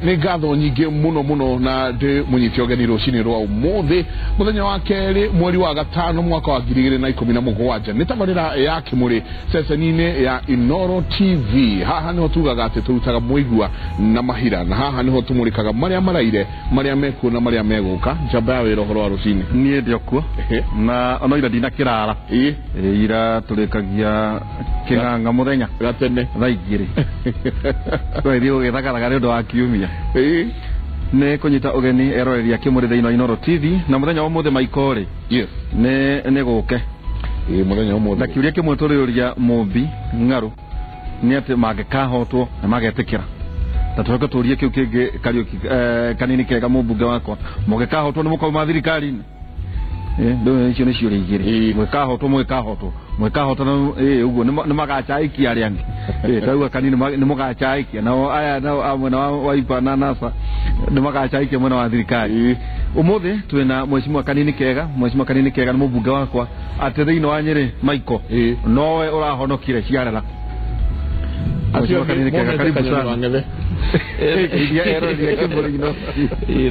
Nĩ ngatho nyingĩ mũno mũno na ndĩ mũnyiti ũgeni rũcinĩ rwa ũmũthĩ mũthenya wa kerĩ mweri wa gatano mwaka wa 2017. Nĩ tabarĩra ya Kĩmũrĩ ceceni-inĩ ya Inoro TV. Haha nĩho tugaga atĩ tũrutaga mũigua na mahira, na haha nĩho tũmũrĩkaga marĩa maraire, marĩa mekuo na marĩa megũka. Njamba ya wĩra, ũhoro wa rũcinĩ? Niĩ ndĩ okuo na ona ira ndina kĩrara. Ira tũrĩkagia kĩng'ang'a mũthenya gatene thaa 2 twathiĩ gũgĩthakathaga nĩ ũndũ wa kiumia. Nĩ kũnyita ũgeni eroreria Kĩmũrĩ thĩinĩ wa Inoro TV, na mũthenya wa ũmũthĩ Maiko-rĩ, nĩ gũke. Mũthenya ũmũthĩ. Na kĩũria kĩmwe tũrĩũria Mũmbi Ng'arũ nĩ atĩ mangĩkahotwo na magetĩkĩra, na tũcoke tũrie kĩu kĩngĩ Kariũki, Kanini Kega mũmbunge wakwa, mũngĩkahotwo nĩ mũkauma thirikari-inĩ? Ndũ icio nĩ ciũria igĩrĩ. Mũngĩkahotwo, mũngĩkahotwo, mũngĩkahotana, ũguo nĩ magacaikia arĩa angĩ. Tauga Kanini nĩ mũgacaikia, nao aya nao a mwena wa Wiper na NASA nĩ magacaikia mwena wa thirikari. Ũmũthĩ twĩna Mheshimiwa Kanini Kega. Mheshimiwa Kanini Kega nĩ mũmbunge wakwa atĩ thĩinĩ wa Nyĩrĩ Maiko nowe ũrahonokire ciarera. Mheshimiwa Kanini Kega, karibu sana.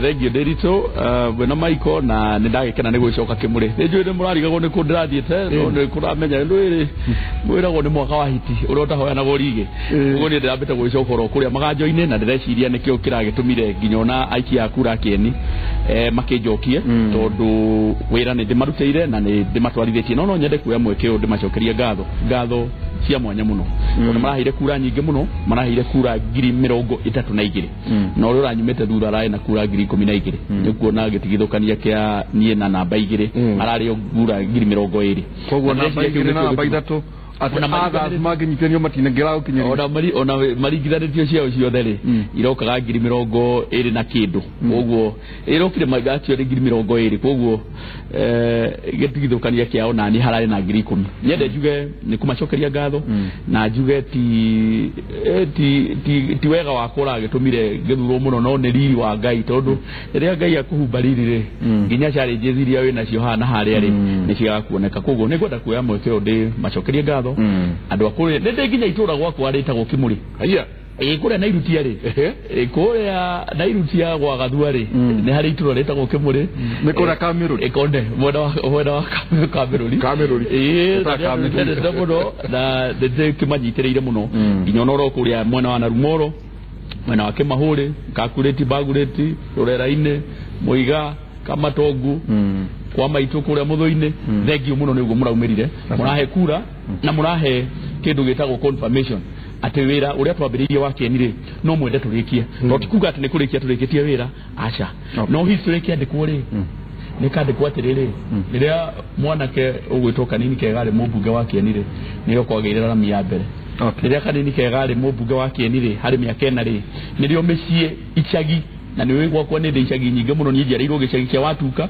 Thengio ndĩritũ mwena Maiko, na nĩ ndagĩkena nĩ gwĩcoka Kĩmũrĩ. Nĩ njũĩ nĩ mũrarigagwo nĩ kũ ndĩrathiĩte, no nĩ kũramenya ndwĩrĩ mwĩragwo nĩ mwaka wa hiti ũrĩa ũtahoyanagwo rigĩ. Ũguo niĩ ndĩrambĩte gwĩcoka oro kũrĩa maganjo-inĩ, na ndĩreciria nĩkĩo kĩragĩtũmire nginya ona aikia a kura kĩeni makĩnjokie, tondũ wĩra nĩ ndĩmarutĩire na nĩ ndĩmatwarithĩtie. No nyende kuoya mweke ũyũ ndĩmacokerie ngatho, ngatho cia mwanya mũno, tondũ maraheire kura nyingĩ mũno, maraheire kura 32,000, na ũrĩa ũranyumĩte thutha ararĩ na kura 12,000. Nĩ kuona gĩtigithũkania kĩa niĩ na namba 2 ararĩ o kura 20,000. Koguo Na namba ndĩreciria kĩu 2 na nĩkĩo namba gĩtũmi. 3 atĩ Ona others mangĩnyitĩrio matinangĩra gũkinyĩria. Ona mari ona maringithanĩtio ciao ciothe rĩ, irokaga 20,000 na kĩndũ, koguo ĩrokire magacio nĩ 20,000. Koguo gĩtigithũkania kĩao nani hararĩ na 10,000. Nyende njuge nĩ kũmacokeria ngatho na njuge ti wega wakwa ũragĩtũmire ngĩthurwo mũno, no nĩ riri wa Ngai, tondũ rĩrĩa Ngai akũhumba riri rĩ, nginya challenges iria wĩ nacio haha na harĩa rĩ, nĩ ciagaga kuoneka. Koguo nĩ ngwenda kuoya mweke ũyũ ndĩ macokerie ngatho andũ a kũrĩa. Nĩ ndĩ nginya itũra gwakwa rĩtagwo Kĩmũrĩ. Haya. Ĩ kũrĩa Nairutia rĩ, ĩ kũrĩa Nairutia gwa Gathua rĩ, nĩ harĩ itũra rĩtagwo Kĩmũrĩ. Nĩ kũrĩa Kamĩrũri? Ĩkonde mwena wa Kamĩrũri. Kamĩrũri. Ĩ. Ĩta Na nĩ andũ Kamĩrũri. ndendete mũno na nĩndĩkĩmanyitĩrĩire mũno, nginya ona oro kũrĩa mwena wa Narumoro, mwena wa Kĩmahũrĩ, Kakurĩti, Bagurĩti, Rũrera-inĩ, Mũiga, Kamatongu, kwa maitũ kũrĩa Mũthũinĩ. Thengiũ mũno nĩ ũguo mũraumĩrire, mũrahe kura na mũrahe kĩndũ gĩtagwo confirmation atĩ wĩra ũrĩa twambĩrĩirie wa kĩeni rĩ, no mwende tũrĩkie. No ti kuga atĩ nĩ kũrĩkia tũrĩkĩtie wĩra, aca. No history ĩkĩandĩkwo rĩ, nĩ kandĩkwo atĩrĩrĩ, rĩrĩa mwanake ũgwĩtwo Kanini Kega arĩ mũmbunge wa kĩeni rĩ, nĩrĩo kwagĩire rami ya mbere. Rĩrĩa Kanini Kega arĩ mũmbunge wa kĩeni rĩ, harĩ mĩaka 4 rĩ, nĩrĩo mĩciĩ icagi, na nĩ gwakwa nĩ ndĩ icagi nyingĩ mũno, niĩ njiarĩirwo gĩcagi kĩa Watuka,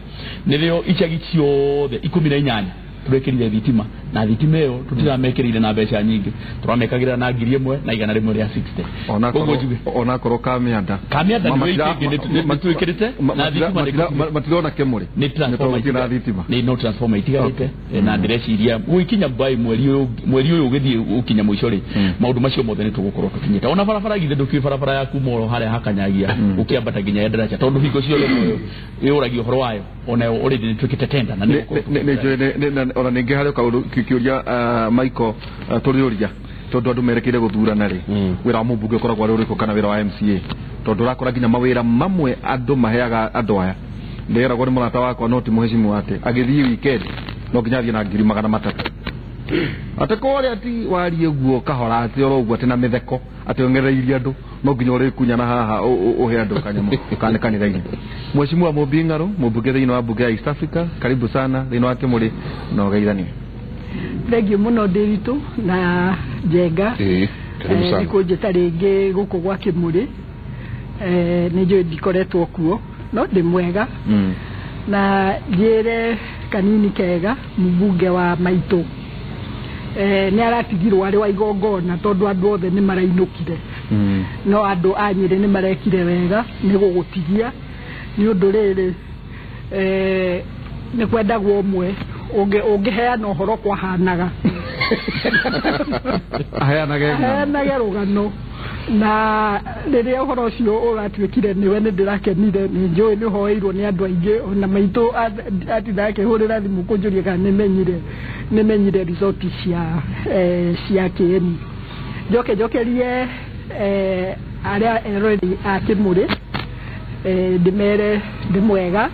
nĩrĩo icagi ciothe 18 tũrekĩrire thitima, na thitima ĩyo tũtiramekĩrĩire na mbeca nyingĩ, tũramekagĩrĩra na 1,100 160. Koguo njuge Onakorwo Kamĩanda. Kamĩanda nĩ ĩngĩ nĩ twĩkĩrĩte na thitima nĩ Matirona Kĩmũrĩ nĩ transformer. Nĩ tondũ gũtirĩ na thitima. Nĩ no transformer itigarĩte, na ndĩreciria gũgĩkinya by mweri ũyũ ũgĩthiĩ gũkinya mũico rĩ, maũndũ macio mothe nĩ tũgũkorwo tũkinyĩte. Ona barabara, githĩ ndũkiũĩ barabara ya kuma oro harĩa hakanyagia ũkĩambata nginya ya Ndaraca, tondũ hingo ciothe noyo ĩũragia ũhoro wayo, onayo already nĩ twĩkĩte tender na nĩ gũkorwo Nĩ njũĩ ona ningĩ harĩ kaũndũ kĩũria Michael tũrĩũria, tondũ andũ merekeire gũthurana rĩ, wĩra wa mũmbunge ũkoragwo arĩ ũrĩkũ kana wĩra wa MCA? Tondũ ũrakora nginya mawĩra mamwe andũ maheaga andũ aya. Ndĩragwo nĩ mũrata wakwa, no ti mũhecimu, atĩ agĩthiĩ weekend no nginya athiĩ na 300,000, atĩ kũrĩa ti warie guo kahora, atĩ oro ũguo, atĩ na mĩtheko, atĩ ong'ereirie andũ no nginya ũrĩkunya na haha ũhe andũ kanyamũ kana kanitha-inĩ. Mheshimiwa Mũmbi Ng'arũ, mũmbunge thĩinĩ wa mbunge ya East Africa, karibu sana thĩinĩ wa Kĩmũrĩ na ũgeithanie. Thengio mũno Ndĩritũ na Njenga. Ĩĩ, karibu sana. Nĩ kũnjĩta rĩngĩ gũkũ gwa Kĩmũrĩ. Nĩ njũĩ ndikoretwo kuo, no ndĩ mwega, na njĩre Kanini Kega mũmbunge wa maitũ nĩ aratigirwo arĩ wa igongona, tondũ andũ othe nĩ marainũkire, no andũ a Nyĩrĩ nĩ marekire wega nĩ gũgũtigia, nĩ ũndũ rĩrĩ nĩ kwendagwo ũmwe ũngĩheana ũhoro kwahanaga. Aheanage ng'ano. Aheanage rũgano. Na rĩrĩa ũhoro ũcio ũratuĩkire nĩwe nĩ ndĩrakenire, nĩ njũĩ nĩ ũhoeirwo nĩ andũ aingĩ, ona maitũ atinda akĩhũrĩra thimũ kũnjũria kana nĩmenyire result cia Kĩeni. Njoke njokerie arĩa eroreri a Kĩmũrĩ, ndĩmere ndĩ mwega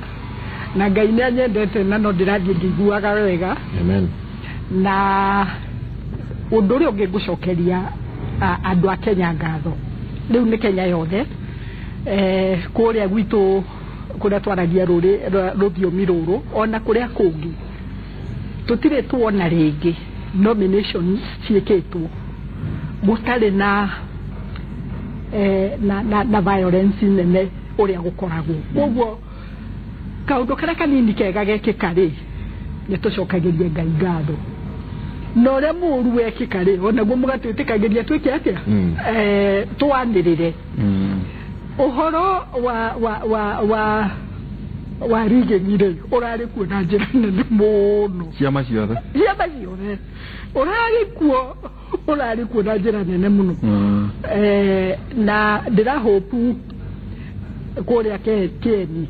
na Ngai nĩ anyendete na no ndĩrathiĩ ngĩiguaga wega. Amen. Na ũndũ ũrĩa ũngĩ ngũcokeria andũ a Kenya ngatho, rĩu nĩ Kenya yothe, kũrĩa gwitũ kũrĩa twaragia rũthiomi rũrũ ona kũrĩa kũngĩ tũtirĩ tuona rĩngĩ nominations ciĩkĩtwo gũtarĩ na na violence nene ũrĩa gũkoragwo. Koguo kaũndũ karĩa kanini kega gekĩka rĩ, nĩ tũcokagĩrie Ngai ngatho, na ũrĩa mũũru wekĩka rĩ, onaguo mũgatwĩtĩkagĩria twĩke atĩa, twanĩrĩre ũhoro wa rigging rĩ, ũrarĩ kuo na njĩra nene mũno. Ciama ciothe ũrarĩ kuo na njĩra nene mũno. Na ndĩrahopu kũrĩa Kĩeni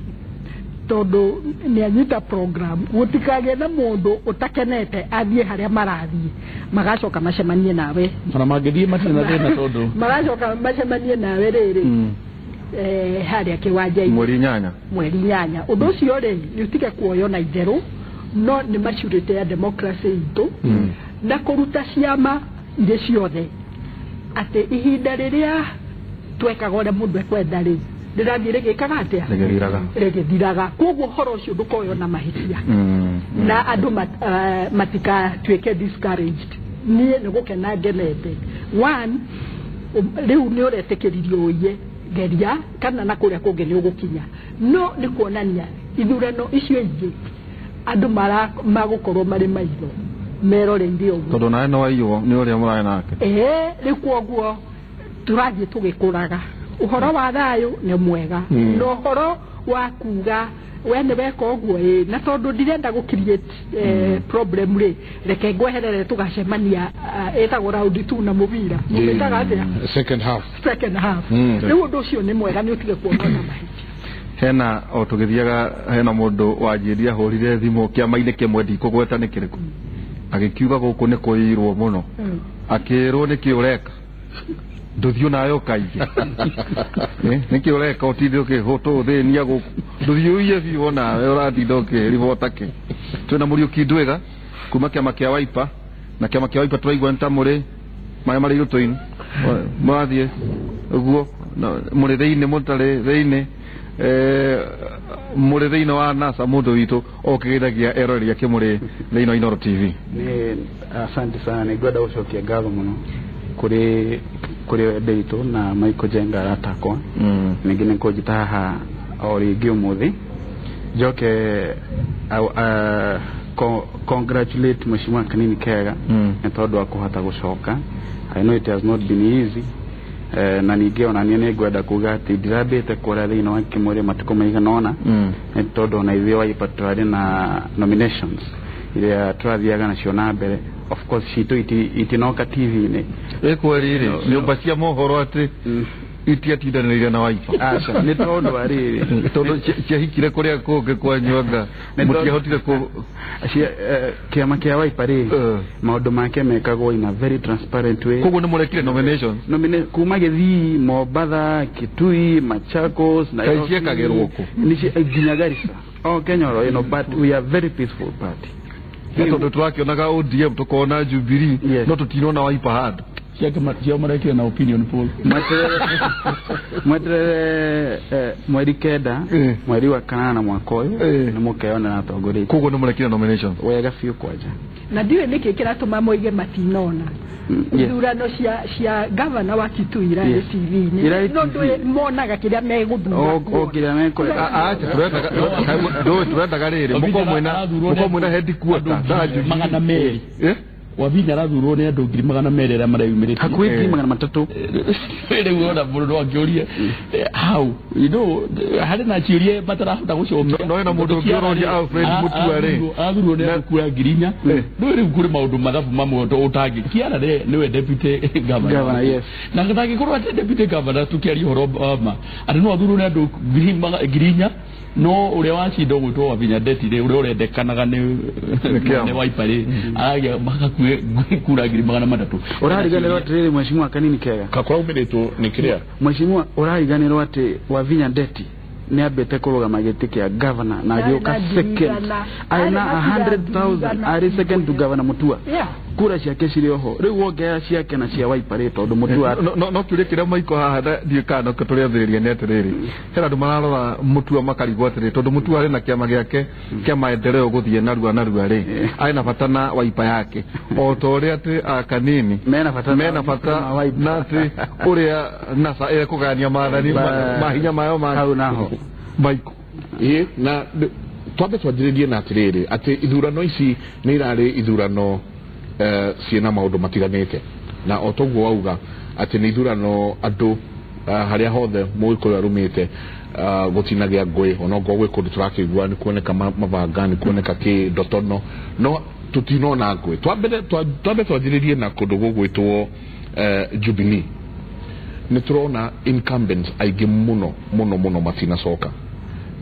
tondũ nĩ anyita program gũtikagĩe na mũndũ ũtakenete athiĩ harĩa marathiĩ, magacoka macemanie nawe, ona mangĩthiĩ matirĩ na thĩna tondũ magacoka macemanie nawe rĩrĩ harĩa kĩwanja-inĩ mweri 8. Ũndũ ũcio rĩ, nĩ ũtige kuoywo na itherũ, no nĩ maturity ya democracy itũ na kũruta ciama irĩ ciothe atĩ ihinda rĩrĩa twekaga ũrĩa mũndũ ekwenda rĩ, rĩrathiĩ rĩgĩkaga atĩa, rĩgĩthiraga. Koguo ũhoro ũcio ndũkoywo na mahĩtia na andũ matikatuĩke discouraged. Niĩ nĩ gũkena ngenete. One, rĩu nĩ ũretĩkĩririo ũiye geria kana na kũrĩa kũngĩ nĩ ũgũkinya, no nĩ kuonania ithurano icio ingĩ andũ magũkorwo marĩ maitho meroreire ũguo, tondũ nawe no waiywo nĩ ũrĩa mũrarĩ nake. Rĩu koguo tũrathiĩ tũgĩkũraga. Ũhoro wa thayũ nĩ mwega, na ũhoro wa kuga we nĩ weka ũguo, na tondũ ndirenda gũ create problem rĩ, reke ngweherere tũgacemania ĩtagwo round 2 na mũbira mũmĩtaga atĩa, second half. Rĩu ũndũ ũcio nĩ mwega, nĩ ũtige kuona na mahĩtia. Hena o tũgĩthiaga, hena mũndũ wanjĩria hũrire thimũ kĩama-inĩ kĩmwe ndikũgweta nĩ kĩrĩkũ, agĩkiuga gũkũ nĩ kũirwo mũno, akĩrwo nĩkĩ ũreka ndũthiũ nawe ũkaingĩ, nĩkĩ ũreka ũtinde ũkĩtũthĩnia gũkũ, ndũthiĩ ũiye biũ onawe ũratinda ũkĩribota kĩ. Twĩna Mũriũki Ndwĩga kuma kĩama kĩa Wiper, na kĩama kĩa Wiper tũraigua nĩ ta mũrĩ marĩa marĩ irũtũ-inĩ, mũrathiĩ ũguo mũrĩ thĩinĩ, mũtarĩ thĩinĩ, mũrĩ thĩinĩ wa NASA. Mũndũ witũ okĩgeithagia eroreri a Kĩmũrĩ thĩinĩ wa Inooro TV. Nĩ asante sana, nĩ ngwenda gũcokia ngatho mũno kũrĩ wende witũ na Michael Jenga arata akwa. Ningĩ nĩ kũnjĩta haha o rĩngĩ ũmũthĩ njoke congratulate Mheshimiwa Kanini Kega nĩ tondũ wa kũhota gũcoka. I know it has not been easy. Na ningĩ ona niĩ nĩ ngwenda kuga atĩ ndirambĩte kũrĩa thĩinĩ wa Kĩmũrĩ matukũ maigana ũna, nĩ tondũ ona ithuĩ Wiper tũrarĩ na nominations iria tũrathiaga nacio na mbere. Of course citũ itinoka TV-inĩ. Ĩ kweli rĩ, nyũmba cia mohoro atĩ itiatindanĩire na Wiper. Aca, nĩ tondũ wa rĩrĩ, tondũ ciahikire kũrĩa kũngĩ kwanyuanga, mũtiahotire kũ kĩama kĩa Wiper rĩ, maũndũ make mekagwo in a very transparent way. Koguo nĩ mũrekire nominations? Kuma Gĩthii, Mombatha, Kitui, Machakos, Nairobi. Ciekagĩrwo kũ? Nginya Garissa. O Kenya oro ĩno, but we are very peaceful party. Tondũ tũrakĩonaga ODM tũkona Jubilee, no tũtinona Wiper handũ. Ciao marekire na opinion poll. Mweterere mweri 9, mweri wa 8 mwaka ũyũ nĩ mũkeyonera atongoria. Koguo nĩ mũrekire nomination? Wega biũ kwanja. Na ndiũĩ nĩkĩ kĩratũma moige matinona. Ithurano cia gavana wa Kitui irarĩ TV-inĩ, no ndũĩ monaga kĩrĩa megũthura. O kĩrĩa mekwenda. Acha, tũrendaga rĩrĩ mũkorwo mwĩna headquarter 200. Wavinya arathurwo nĩ andũ 200,000 arĩa mareyumĩrĩtie hakuhĩ 300,000. Rĩu ona mũndũ no angĩũrie how you know harĩ na ciũria matarahota gũcokia. No hena mũndũ ũngĩ ũroria Alfred Mutua rĩ arathurwo nĩ andũ kura 4,000. No rĩu kũrĩ maũndũ mathabu mamwe ũtangĩ Kiara rĩ nĩwe deputy governor. Yes. Na ndangĩkorwo atĩ deputy governor tũkĩaria ũhoro ma atĩ no athurwo nĩ andũ 4,000 no ũrĩa wacinda ũgwĩtwo Wavinya Ndeti rĩ ũrĩa ũrendekanaga nĩ Wiper rĩ aragĩa magakuĩ kura 300,000. Ũrariganĩrwo atĩrĩrĩ mheshimiwa Kanini Kega kakũraumĩrĩtwo nĩ kĩrĩa mheshimiwa ũrariganĩrwo atĩ Wavinya Ndeti nĩ ambĩte kũrũgama gĩtĩ kĩa governor na agĩũka second arĩ na 100,000 arĩ second to governor Mutua. Kura ciake cirĩ oho rĩu wongerera ciake na cia Wiper rĩ tondũ Mutua no kĩũria kĩrĩa maiko haha ndiũĩ kana no tũrĩambĩrĩria nĩ atĩrĩrĩ hena andũ mararora Mutua makarigwo atĩrĩrĩ tondũ Mutua arĩ na kĩama gĩake kĩa maendeleo gũthiĩ narua narua rĩ arĩ na bata na Wiper yake o ta ũrĩa atĩ Kanini mena bata na atĩ ũrĩa NASA ĩkũgayania maathani mahinya mayo ma hau naho maiko. Ĩĩ na twambe twanjĩrĩrie na atĩrĩrĩ atĩ ithurano ici nĩ irarĩ ithurano ciĩna maũndũ matiganĩte na o toguo wauga atĩ nĩ ithurano andũ harĩa hothe mũgĩkũyũ arũmĩte gũtinagĩa ngũĩ onokorwo gwĩ kũndũ tũrakĩigua nĩ kuoneka mabanga nĩ kuoneka kĩ ndotono no tũtinona ngũĩ. Twambe twanjĩrĩrie na kũndũ gũgwĩtwo Jubilee. Nĩ tũrona incumbents aingĩ mũno mũno mũno matinacoka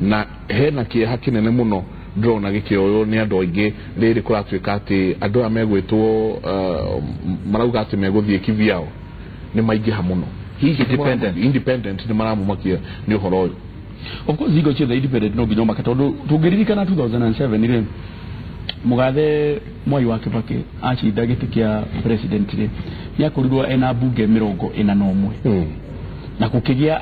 na hena kĩeha kĩnene mũno ndĩrona gĩkĩoywo nĩ andũ aingĩ rĩrĩ kũratuĩka atĩ andũ aya megwĩtwo marauga atĩ megũthiĩ kivyao nĩ maingĩha mũno. Hihi independent nĩ maramumakia nĩ ũhoro ũyũ. Of course hingo ciothe independent no nginya ũmake tondũ tũngĩririkana 2007 rĩ Mũgathe Mwai wa Kibaki acinda gĩtĩ kĩa president rĩ nĩakorirwo ena mbunge 41 na gũkĩgĩa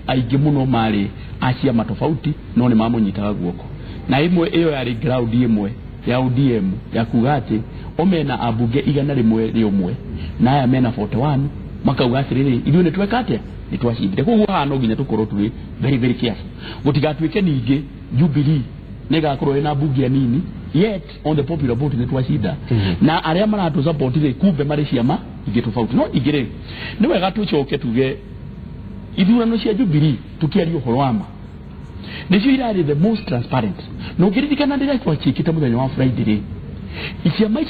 aingĩ mũno marĩ a ciama tofauti no nĩ mamũnyitaga guoko na ĩmwe ĩyo yarĩ ground ĩmwe ya ODM ya kuga atĩ o mena ambunge 101 na aya mena 41 makauga atĩrĩrĩ ithuĩ nĩ tweka atĩa nĩ twacindire. Koguo haha no nginya tũkorwo tũrĩ very very careful gũtigatuĩke ningĩ Jubilee nĩ ĩgakorwo ĩna mbunge nini yet on the popular vote nĩ twacinda na arĩa maratũ support rĩ kumbe marĩ ciama ingĩ tofauti. No ingĩ rĩ nĩ wega tũcoke tuge ithurano cia Jubilee tukiaria ũhoro wa ma nĩcio irarĩ the most transparent. Na ũngĩririkana rĩrĩa twacikĩte mũthenya wa Friday rĩ ciama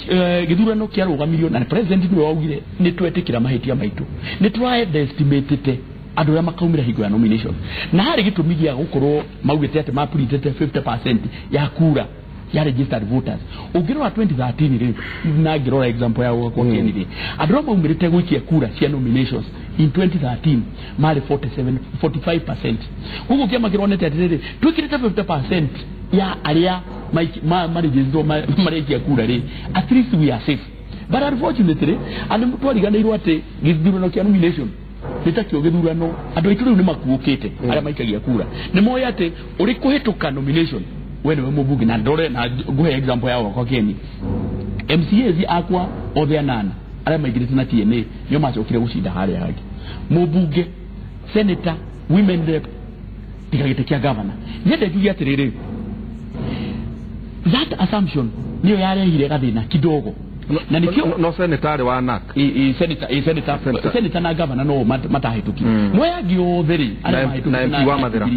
gĩthurano kĩarũgamirio na president nĩwe waugire nĩ twetĩkĩra mahĩtia maitũ nĩ tũraestimatĩte andũ arĩa makaumĩra hingo ya nomination na harĩ gĩtũmi gĩa gũkorwo maugĩte atĩ mapurĩtĩte 50% ya kura ya registered voters. Ũngĩrora 2013 rĩ na ngĩrora example ya gwakwa Kenya rĩ andũ arĩa maumĩrĩte gũikia kura cia nominations in 2013 marĩ 45%. Koguo kĩama kĩronete atĩrĩrĩ twĩkĩrĩte 50% ya arĩa marĩgĩcirwo marĩkia kura rĩ at least we are safe. But unfortunately andũ twariganĩirwo atĩ gĩthurano kĩa nomination nĩ takĩo gĩthurano andũ aitũ rĩu nĩ makuũkĩte arĩa maikagia kura nĩ moĩ atĩ ũrĩ kũhĩtũka nomination we nĩwe mũmbunge na ndore na nguhe example ya gwakwa Kenya MCAs akwa othe anana arĩa maingĩrĩte na TNA nĩo macokire gũcinda harĩa hangĩ mũmbunge senator women rep tiga gĩtĩ kĩa governor. Nyende njuge atĩrĩrĩ that assumption nĩyo yarehire gathĩna kidogo na nikio no senator wa NAC senator na governor no matahĩtũkire no yangi othe rĩ arĩa mahĩtũkire na MP wa Mathĩra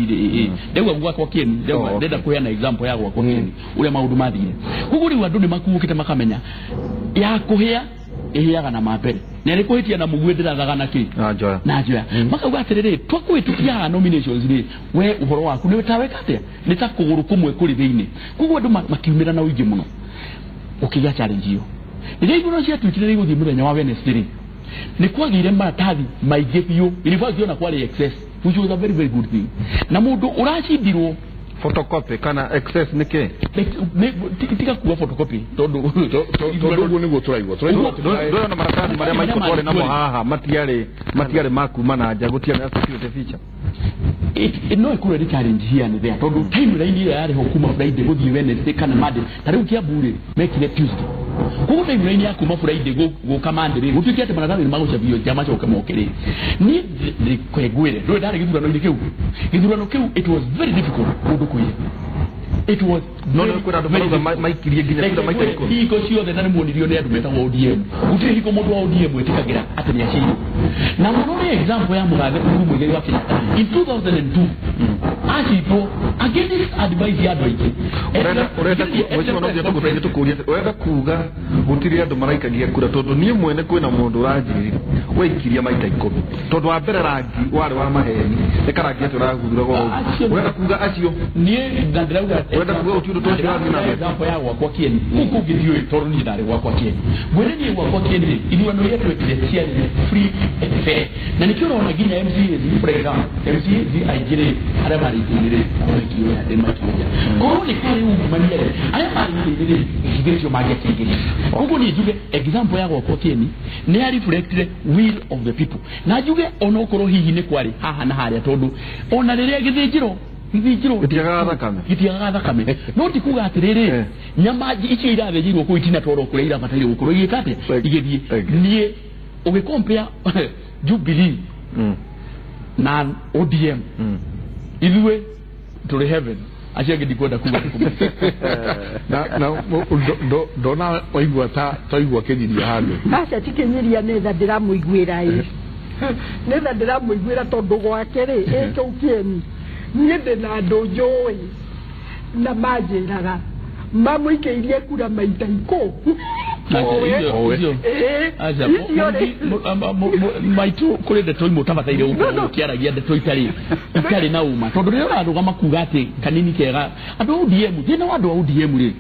ndauga gwakwa Kieni ndenda kũheana example ya gwakwa Kieni ũrĩa maũndũ mathire. Koguo rĩu andũ nĩ makuũkĩte makamenya ya kũhĩa ĩhĩaga na mambere na nĩ kũhĩtia na mũguĩ ndĩrathaga na kĩ na njoya makauga atĩrĩrĩ twakũhĩtũkia haha nominations rĩ we ũhoro waku nĩ taweka atĩa nĩ ta kũgũrũ kũmwe kũrĩ thĩinĩ. Koguo andũ makiumĩra na ũingĩ mũno ũkĩgĩa challenge ĩyo. Rĩrĩa ithurano ciatuĩkire igũthiĩ mũthenya wa Wednesday rĩ nĩ kwagĩire maratathi maingĩ biũ in fact ona kwarĩ excess which was a very very good thing na mũndũ ũracindirwo photocopy kana excess nĩ kĩ tiga kuga photocopy tondũ ũguo nĩguo tũraigua ndũrona maratathi marĩa maitũ twarĩ namo haha matiarĩ ma kuma na nja gũtiarĩ na security feature. No ĩkorwo ĩrĩ challenge here and there tondũ timeline ĩrĩa yarĩ ho kuma Friday gũthiĩ Wednesday kana Monday ta rĩu Kiambu rĩ mekire Tuesday koguo timeline ya kuma Friday gũka Monday rĩ gũtuĩke atĩ maratathi nĩ magũcabio nja macoke moke rĩ niĩ nĩ ngwĩre ndũĩ ndarĩ gĩthurano-inĩ kĩu gĩthurano kĩu it was very difficult mũndũ kũiya It was no no kwĩra andũ marauga maikirie nginya kura maita ikũmi. Hingo ciothe na nĩmuonirio nĩ andũ metagwo ODM. Gũtirĩ hingo mũndũ wa ODM wĩtĩkagĩra atĩ nĩ aciirwo. Na mũrore example ya mũgathe Uhuru Muigai wa Kenyatta in 2002 acitwo against advice ya andũ aingĩ. Ũrenda mheshimiwa no tũgũteithie tũkũrie ũrenda kuga gũtirĩ andũ maraikagia kura tondũ niĩ mwene kwĩna mũndũ ũranjĩrire waikirie maita ikũmi tondũ wa mbere rangi warĩ wa maheni nĩ karangi atĩ ũrahuragwo ũrenda kuga acio niĩ na ndĩrauga ũrenda kuga gũtirĩ ũndũ tũrathiĩ na mbere. Example ya gwakwa Kieni kũu kũngĩ ndiũĩ tondũ niĩ ndarĩ gwakwa Kieni ngwĩre niĩ gwakwa Kieni rĩ ithurano iria twekire ciarĩ free and fair na nĩkĩo ũrona nginya MCAs for example MCAs aingĩ rĩ arĩa marĩ itĩ-inĩ rĩ maikioya nĩ maikioya korwo nĩ kwarĩ ungumania rĩ arĩa marĩ itĩ-inĩ rĩ githĩ mangĩakĩingĩria. Koguo niĩ njuge example ya gwakwa Kieni nĩ ya reflected will of the people na njuge onokorwo hihi nĩ kwarĩ haha na harĩa tondũ ona rĩrĩa gĩthĩnjĩro gĩtiagaga thakame no ti kuga atĩrĩrĩ nyama icio irathĩnjirwo kũu itinatwarwo kũrĩa irabataire gũkorwo igĩka atĩa igĩthiĩ. Niĩ ũgĩcompare Jubilee na ODM ithuĩ tũrĩ heaven acio angĩ ndikwenda kuga. Na ndona waigua ta twaigua kĩnyiria handũ. Aca ti kĩnyiria nĩ tha ndĩramũiguĩra ĩ nĩ tha ndĩramũiguĩra tondũ gwake rĩ ĩ kĩu Kĩeni niĩ ndĩ na andũ njũĩ na manjĩraga mamũikĩirie kura maita ikũ. Maitũ kũrĩ ndeto imwe ũtabataire gũkorwo ũkĩaragia ndeto itarĩ na ũma tondũ rĩrĩa ũrarũgama kuga atĩ kanini kega andũ a ODM thĩna wa andũ a ODM rĩ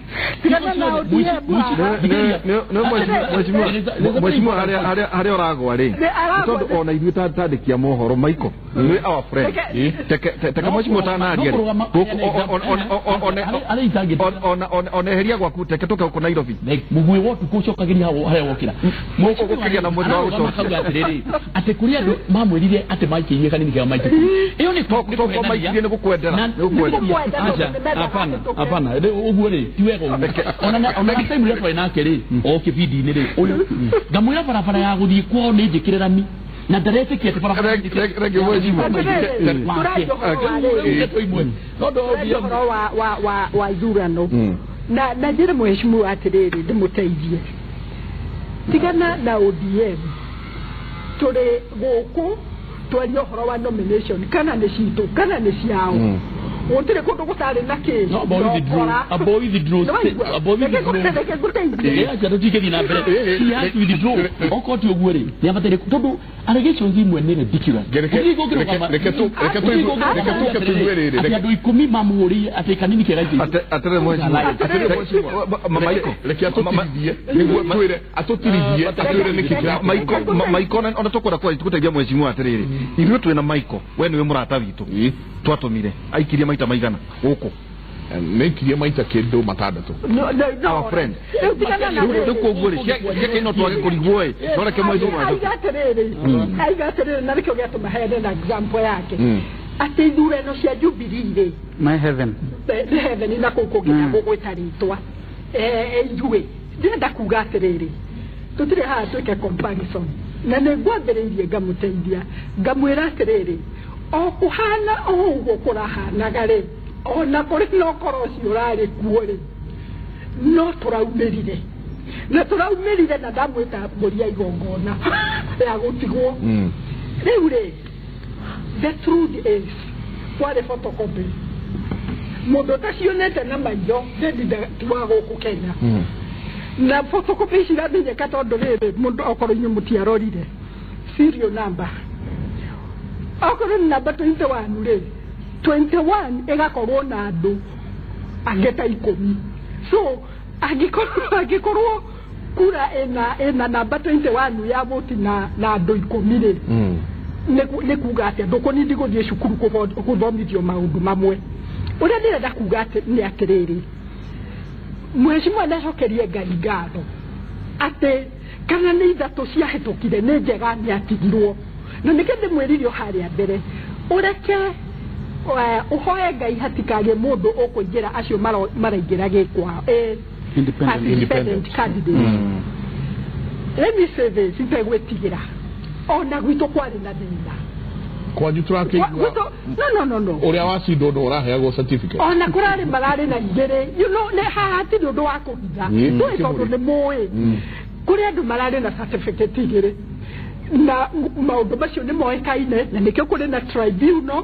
mheshimiwa harĩa ũragwa rĩ tondũ ona ithuĩ tandĩkia mohoro Michael nĩ our friend teke mheshimiwa ũtanaria rĩ ona eheria gwaku teke tũke gũkũ Nairobi mũguĩ wa ũtukũ ũcokagĩria hau harĩa wokĩra ũgũkĩria na mwena wa gũcokia atĩrĩrĩ atĩ kũrĩ andũ mamwĩrire atĩ maikĩirie kanini kega maita ĩyo nĩ maikirie nĩ gũkwendera. Hapana hapana ũguo rĩ ti wega ũguo ona time rĩrĩa twarĩ nake rĩ o kĩbindi-inĩ rĩ ũyũ ngamwĩra barabara ya gũthiĩ kwao nĩ njĩkĩre rami na ndaretĩkia atĩ barabara ũhoro wa ithurano na njĩre mheshimiwa atĩrĩrĩ ndĩmũteithie tigana na ODM tũrĩ gũkũ twaria ũhoro wa nomination kana nĩ citũ kana nĩ ciao gũtirĩ kũndũ gũtarĩ na kĩ tũtikĩthiĩ na mbere okorwo ti ũguo rĩ nĩ abataire tondũ allegations imwe nĩ ridiculous. Reke tũke tũigue rĩrĩ atĩ andũ ikũmi mamũhũrĩire atĩ kanini kega atĩrĩ mheshimiwa reke atũtirithie nĩguo twĩre atũtirithie atwĩre nĩkĩ kĩra Michael ona tũkwenda gũteithia mheshimiwa atĩrĩrĩ ithuĩ twĩna Michael we nĩwe mũrata witũ twatũmire aikirie maita maigana gũkũ nĩikirie maita kĩndũ matandatũ our friend rĩu koguo rĩ ciake no twage kũrigwo ĩ no reke mheshimiwa aiga atĩrĩrĩ na nĩkĩo gĩatũma heane na example yake atĩ ithurano cia Jubilee rĩ my heaven nĩ heaven na kũu kũngĩ na gũgwĩta rĩtwa ithuĩ ndĩrenda kuga atĩrĩrĩ tũtirĩ haha twĩke comparison na nĩ ngwambĩrĩirie ngamũteithia ngamwĩra atĩrĩrĩ o kũhana o ũguo kũrahanaga rĩ ona kũrĩ na ũkoro ũcio ũrarĩ kuo rĩ no tũraumĩrire na tũraumĩrire na ndamwĩta mbũri ya igongona ya gũtigwo. Rĩu rĩ the truth is kwarĩ photocopy mũndũ ũtacionete na maitho ndĩndinda wa gũkũ Kenya na photocopy ici iramenyeka tondũ rĩrĩ mũndũ okorwo inyuĩ mũtiarorire serial number okorwo nĩ namba 21 rĩ 21 ĩgakorwo na andũ angĩ ta ikũmi so angĩkorwo kura ĩna namba 21 ya voti na andũ ikũmi rĩ nĩ kuga atĩa ndũkũnindi gũthiĩ cukuru gũthomithio maũndũ mamwe. Ũrĩa ndĩrenda kuga nĩ atĩrĩrĩ mheshimiwa nĩacokerie Ngai ngatho atĩ kana nĩ ithatũ ciahĩtũkire nĩ njega nĩ atigirwo na nĩkĩo ndĩmwĩrire harĩa mbere ũreke ũhoe Ngai hatikagĩe mũndũ ũkũingĩra acio maraingĩra gĩkwao independent candidate. Let me say this itegwĩtigĩra ona gwitũ kwarĩ na thĩna Kwanyu tũrakĩigua. No. Ũrĩa wacindwo ndũ ũraheagwo certificate. Ona kũrarĩ mararĩ na igĩrĩ. You know, nĩ haha hatirĩ ũndũ wa kũhitha. Tũĩ tondũ nĩ mũĩ. Kũrĩ andũ mararĩ na certificate igĩrĩ. Na maũndũ macio nĩ moĩkaine na nĩkĩo kũrĩ na tribunal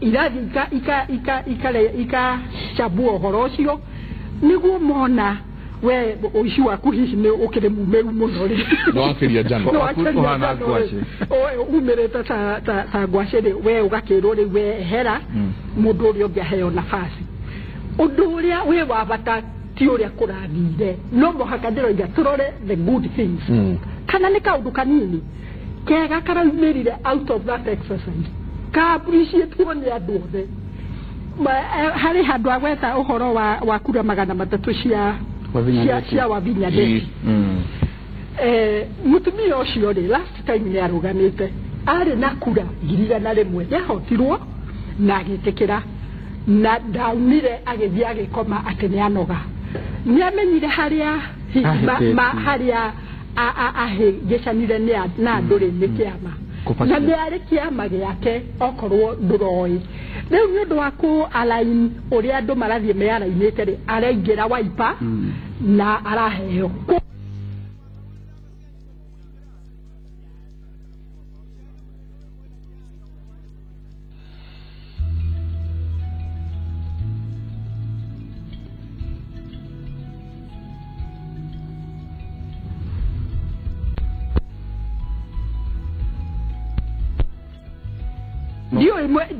irathiĩ ikachambua ũhoro ũcio nĩguo mona we ũici waku hihi nĩ ũkĩrĩ mumĩru mũno rĩ. Nĩwakĩria njano. Ũhana ngwacĩ. Umĩrĩte ta ngwacĩ rĩ, we ũgakĩrwo rĩu we hera mũndũ ũrĩa ũngĩ aheo nafasi. Ũndũ ũrĩa wĩ wa bata ti ũrĩa kũrathire, no mũhaka ndĩroiga tũrore the good things. Kana nĩ kaũndũ kanini kega karaumĩrire out of that exercise ka appreciate nĩ andũ othe. Harĩ handũ agweta ũhoro wa kura 300 cia Wavinya Ndeti. Mũtumia ũcio rĩ, last time nĩ arũgamĩte arĩ na kura 101,000 nĩahotirwo na agĩtĩkĩra na ndaumire agĩthiĩ agĩkoma atĩ nĩ anoga. Nĩamenyire harĩa harĩa ahĩngĩcanire na andũ rĩ nĩ kĩama na nĩ arĩ kĩama gĩake okorwo ndũroĩ. Rĩu nĩ ũndũ wa kũ align ũrĩa andũ marathiĩ mearainĩte rĩ, araingĩra Wiper na araheo.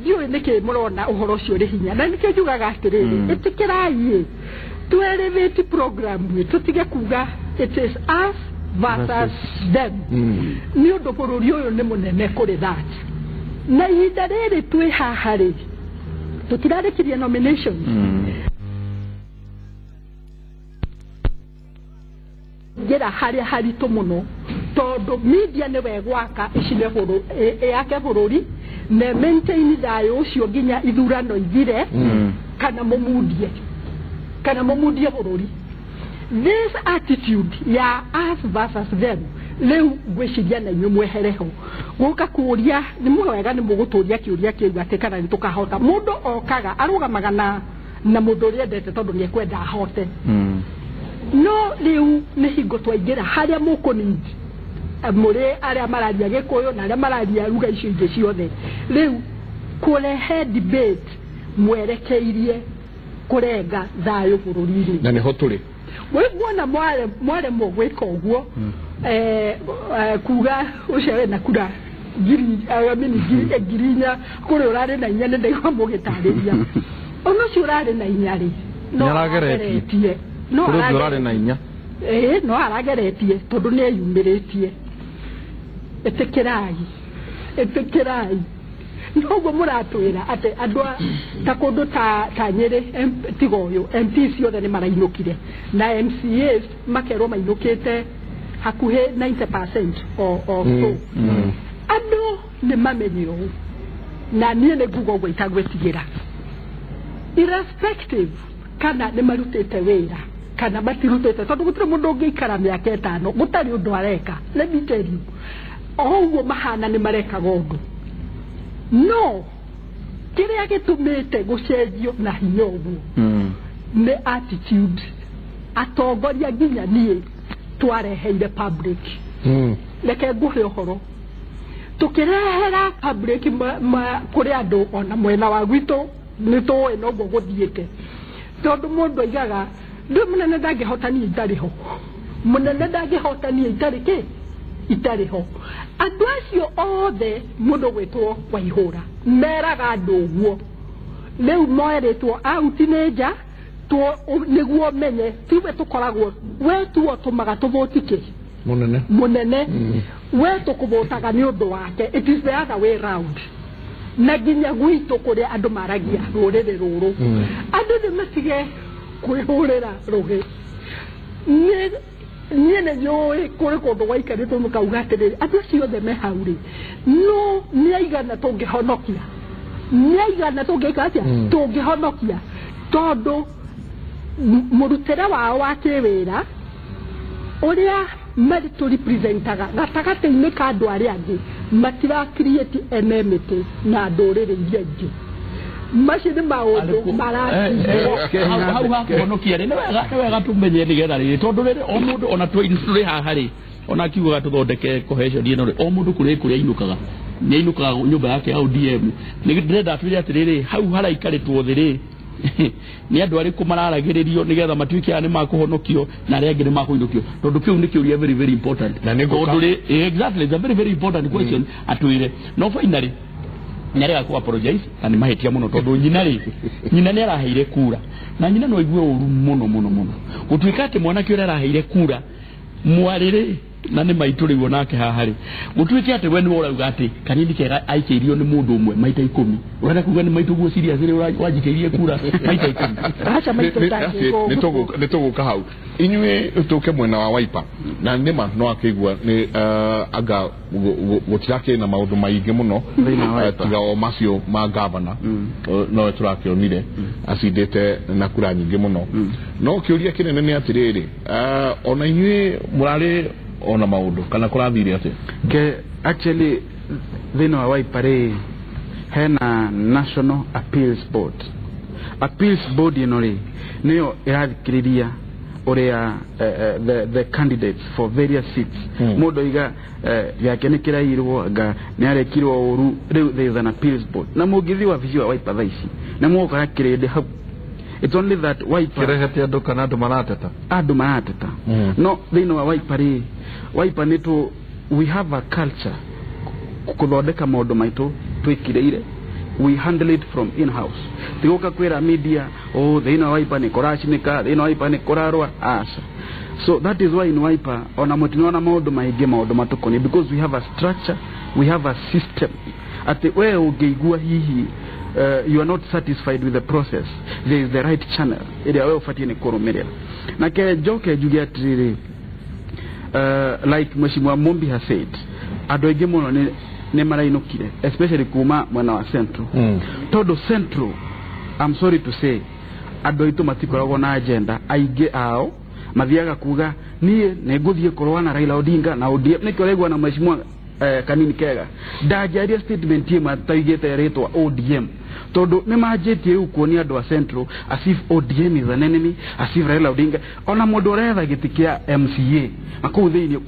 Ndiũĩ nĩkĩ mũrona ũhoro ũcio ũrĩ hinya na nĩkĩo njugaga atĩrĩrĩ, ĩtĩkĩrai tu elevate program tũtige kuga it is us versus them. Nĩ ũndũ bũrũri ũyũ nĩ mũnene kũrĩ that. Na ihinda rĩrĩ twĩ haha rĩ, tũtirarĩkirie nominations. Njĩra harĩa haritũ mũno tondũ media nĩwe gwaka icine yake bũrũri na maintain thayũ ũcio nginya ithurano ithire kana mũmundie bũrũri. This attitude ya us versus them rĩu ngwĩciria na inyuĩ mwehereho gũka kũũria nĩ mwega nĩ mũgũtũria kĩũria kĩu atĩ kana nĩ tũkahota. Mũndũ okaga arũgamaga na mũndũ ũrĩa endete tondũ nĩ ekwenda ahote. No rĩu nĩ hingo twaingĩra harĩa mũkũnindi mũrĩ arĩa mararia Gĩkũyũ na arĩa mararia ruga icio ingĩ ciothe, rĩu kũrehe debate mwerekeirie kũrenga thayũ bũrũri-inĩ. Na nĩho tũrĩ. Muona mwaremwo gwĩka ũguo kuga ũcio wĩna kura 4,000 kũrĩ ũrarĩ na 4 nĩ ndaigua mũgĩtarĩria. Ona ũcio ũrarĩ na 4 rĩ, no arageretie. No ũrarĩ na 4. No arageretie tondũ nĩ eyumĩrĩtie. Ĩtĩkĩrai. Noguo mũratwĩra atĩ andũ ta kũndũ ta Nyĩrĩ tiga ũyũ MP ciothe nĩ marainũkire na MCAs makerwo mainũkĩte hakuhĩ 90% or so. Andũ nĩ mamenye ũũ na niĩ nĩ nguga ũguo itagwĩtigĩra, irrespective kana nĩ marutĩte wĩra kana matirutĩte, tondũ gũtirĩ mũndũ ũngĩikara mĩaka 5 gũtarĩ ũndũ areka. Let me tell you, o ũguo mahana nĩ marekaga ũndũ. No kĩrĩa gĩtũmĩte gũcenjio na hinya ũguo nĩ attitude atongoria nginya niĩ twareheire public. Reke ngũhe ũhoro, tũkĩrehera public kũrĩ andũ ona mwena wa gwitũ nĩ tũĩ noguo gũthiĩte, tondũ mũndũ aigaga ndũ mũnene ndangĩhota niĩ itarĩ ho, mũnene ndangĩhota niĩ itarĩ kĩ itarĩ ho. Andũ acio othe mũndũ gwĩtwo Waihũra meraga andũ ũguo, rĩu moeretwo out nĩ nja nĩguo menye tiwe tũkoragwo we tuo tũmaga tũvũti kĩ mũnene we tũkũvũtaga nĩ ũndũ wake. It is the other way round. Na nginya gwitũ kũrĩa andũ maragia rũrĩrĩ rũrũ, andũ nĩ matige kwĩhũrĩra rũgĩ. Niĩ nĩ njũĩ kũrĩ kũndũ gwaikarĩtwo mũkauga atĩrĩrĩ, andũ acio othe me hau rĩ, no nĩ aigana tũngĩhonokia, nĩ aigana tũngĩka atĩa, tũngĩhonokia, tondũ mũrutĩre wao wa kĩwĩra ũrĩa marĩ tũ representaga gatagatĩ-inĩ ka andũ arĩa angĩ matira create enmity na ndũrĩrĩ iria ingĩ. Macio nĩ maũndũ maratindwo. Hau hakũhonokia rĩ, nĩ wega tũmenye nĩgetha rĩrĩ, tondũ rĩrĩ o mũndũ ona tũrĩ haha rĩ, ona akiugaga tũthondeke cohesion ĩno rĩ, o mũndũ kũrĩa ainũkaga nĩ ainũkaga nyũmba yake ya ODM. Nĩ ndĩrenda twĩre atĩrĩrĩ, hau haraikarĩtwo thĩ rĩ, nĩ andũ arĩkũ mararagĩrĩrio nĩgetha matuĩke aya nĩ makũhonokio na arĩa angĩ nĩ makũinũkio, tondũ kĩu nĩ kĩũria very very important. Na nĩ ngũka- Tondũ rĩ, exactly, it's a very very important question atwĩre. No finally nĩ arega kũ apologize na nĩ mahĩtia mũno, tondũ nyina rĩ, nyina nĩ araheire kura na nyina no aigue ũru mũno mũno mũno gũtuĩka atĩ mwanake ũrĩa araheire kura mwarĩ rĩ, na nĩ maitũ rĩu onake haha rĩ, gũtuĩke atĩ we nĩwe ũrauga atĩ Kanini Kega aikĩirio nĩ mũndũ ũmwe maita 10, ũrenda kuga nĩ maitũ guo serious rĩ, wanjikĩirie kura maita 10? Aca, maitũ ndangĩka ũguo. Nĩ tũgũka hau inyuĩ tũke mwena wa Wiper na nĩma no akĩigua nĩ anga gũtirakĩrĩ na maũndũ maingĩ mũno Thĩinĩ wa Wiper. Tiga o macio ma gavana nowe tũrakĩonire acindĩte na kura nyingĩ mũno. No kĩũria kĩnene nĩ atĩrĩrĩ, ona inyuĩ mũrarĩ ona maũndũ kana kũrathire atĩa? Ke actually thĩinĩ wa Wiper rĩ, hena National Appeals Board. Appeals Board ĩno rĩ, nĩyo ĩrathikĩrĩria ũrĩa the candidates for various seats. Mũndũ oiga gĩake nĩ kĩrairwo, anga nĩ arekirwo ũru, rĩu there is an appeals board. Na mũngĩthiĩ wabici wa Wiper thaa ici nĩ mũgũkora kĩrĩndĩ hau. It's only that Wiper kĩrehete andũ kana andũ marateta? Andũ marateta. No thĩinĩ wa Wiper rĩ, Wiper nĩ tũ we have a culture kũthondeka maũndũ maitũ twĩkirĩire. We handle it from in house, tigũka kwĩra media, oh, thĩinĩ wa Wiper nĩ kũracinĩka, thĩinĩ wa Wiper nĩ kũrarũa, aca. So that is why in Wiper ona mũtinona maũndũ maingĩ, maũndũ matũkoniĩ, because we have a structure, we have a system atĩ we ũngĩigua hihi you are not satisfied with the process, there is the right channel ĩrĩa we ũbatiĩ nĩ kũrũmĩrĩra. Na ke njoke njuge atĩrĩrĩ, like Mheshimiwa Mumbi has said, andũ aingĩ mũno nĩ marainũkire, especially kuma mwena wa Central, tondũ Central, I'm sorry to say, andũ aitũ matikoragwo na agenda. Aingĩ ao mathiaga kuga niĩ nĩ ngũthiĩ kũrũa na Raila Odinga na ODM. Nĩkĩo ũraigua na Mheshimiwa Kanini Kega ndanjaria statement ĩmwe ataigĩte rĩtwa ODM, tondũ nĩ manjĩtie rĩu kuonia andũ a Central as if ODM is an enemy, as if Raila Odinga, ona mũndũ ũretha gĩtĩ kĩa MCA na kũu thĩinĩ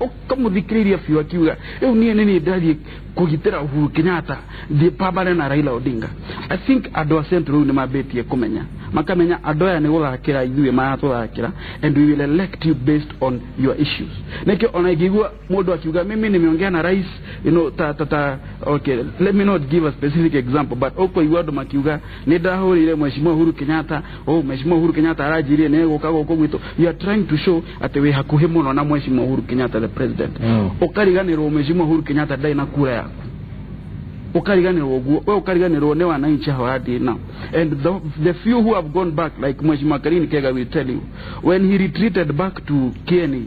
ũkamũthikĩrĩria biũ akiuga rĩu niĩ nĩ niĩ ndathiĩ kũgitĩra Uhuru Kenyatta, thiĩ pambane na Raila Odinga. I think andũ a Central rĩu nĩ mambĩtie kũmenya, makamenya andũ aya nĩ gũthakĩra ithuĩ maratũthakĩra, and we will elect you based on your issues. Nĩkĩo ona ingĩigua mũndũ akiuga mimi nimeongea na rais, ta, ta, ta, okay, let me not give a specific example, but ũkũigua andũ makiuga nĩ ndahũrĩire Mheshimiwa Uhuru Kenyatta, oh, Mheshimiwa Uhuru Kenyatta aranjĩrire nĩ egũka gũkũ gwitũ. You are trying to show atĩ wĩ hakuhĩ mũno na Mheshimiwa Uhuru Kenyatta, the president. Ũkariganĩrwo Mheshimiwa Uhuru Kenyatta ndarĩ na kura yaku, ukariganirwo guo we ukariganirwo nĩ wananchi hao hadi now. And the few who have gone back, like Mheshimiwa Kanini Kega will tell you, when he retreated back to Kieni